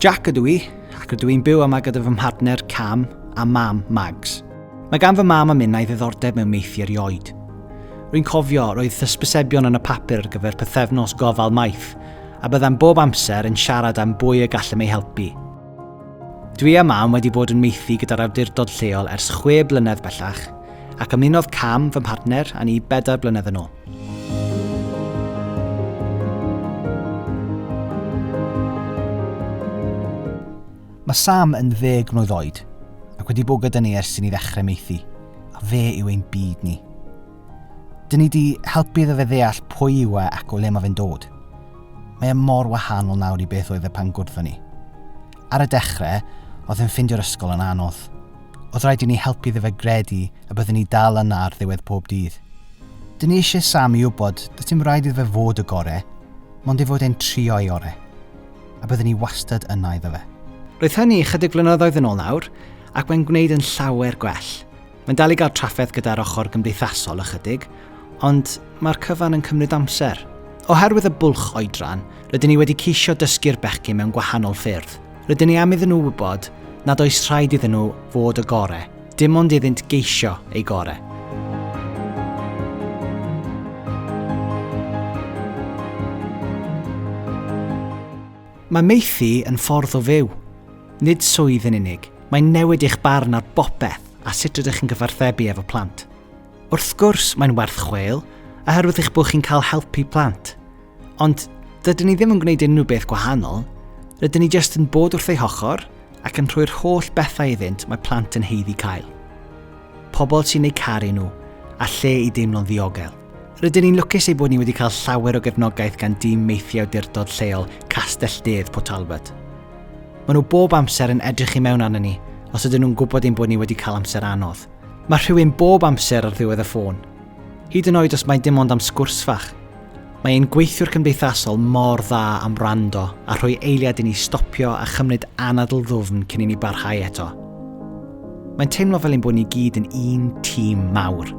Jack ydw i, ac rydw i'n byw yma gyda fy mhartner Cam a mam Mags. Mae gan fy mam a minnau ddiddordeb mewn maethu erioed. Rwy'n cofio roedd hysbysebion yn y papur ar gyfer pythefnos gofal maeth, a byddem bob amser yn siarad am bwy y gallem ei helpu. Dwi a mam wedi bod yn maethu gyda'r awdurdod lleol ers chwe blynedd bellach, ac ymunodd Cam, fy mhartner, â ni bedair blynedd yn ôl. Mae Sam yn ddeg mlwydd oed ac wedi bod gyda ni ers i ni ddechrau maethu, a fe yw ein byd ni. Dyn ni 'di helpu iddo fe ddeall pwy yw e ac o le mae fe'n dod. Mae e mor wahanol nawr i beth oedd e pan gwrddon ni. Ar y dechrau, oedd e'n ffeindio'r ysgol yn anodd. Oedd rhaid i ni helpu iddo fe gredu y byddwn ni dal yna ar ddiwedd pob dydd. Dyn ni eisiau Sam i wybod does dim rhaid iddo fe fod y gore, mond ei fod e'n trio ei ore. A byddwn ni wastad yna iddo fe. Roedd hynny ychydig flynyddoedd yn ôl nawr, ac mae'n gwneud yn llawer gwell. Mae'n dal i gael trafferth gyda'r ochr gymdeithasol ychydig, ond mae'r cyfan yn cymryd amser. Oherwydd y bwlch oedran, rydyn ni wedi ceisio dysgu'r bechgyn mewn gwahanol ffyrdd. Rydyn ni am iddyn nhw wybod nad oes rhaid iddyn nhw fod y gore, dim ond iddynt geisio eu gore. Mae maethu yn ffordd o fyw, nid swydd yn unig. Mae'n newid eich barn ar bopeth a sut rydych chi'n cyfathrebu efo plant. Wrth gwrs, mae'n werth chweil, oherwydd eich bod chi'n cael helpu plant. Ond dydyn ni ddim yn gwneud unrhyw beth gwahanol. Rydyn ni jyst yn bod wrth eu hochr ac yn rhoi'r holl bethau iddynt mae plant yn haeddu cael. Pobl sy'n eu caru nhw a lle i deimlo'n ddiogel. Rydyn ni'n lwcus ei bod ni wedi cael llawer o gefnogaeth gan dîm maethu awdurdod lleol Castell-nedd Port Talbot. Maen nhw bob amser yn edrych i mewn arnon ni os ydyn nhw'n gwybod ein bod ni wedi cael amser anodd. Mae rhywun bob amser ar ddiwedd y ffôn. Hyd yn oed os mai dim ond am sgwrs fach. Mae ein gweithiwr cymdeithasol mor dda am wrando a rhoi eiliad i ni stopio a chymryd anadl ddwfn cyn i ni barhau eto. Mae'n teimlo fel ein bod ni gyd yn un tîm mawr.